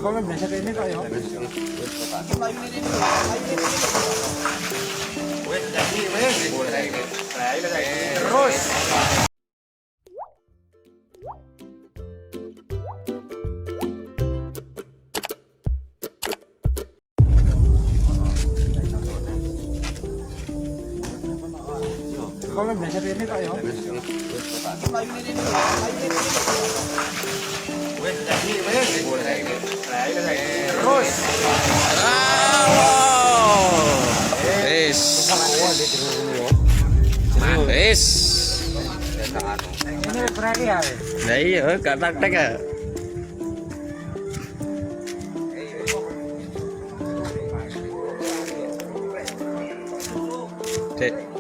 Kalau biasa ini kok ya. Terus. Kalau biasa ini kok ya. Terus. Wis. Wis. Ini berarti ya. Lah iya gak taktik ya. Dek.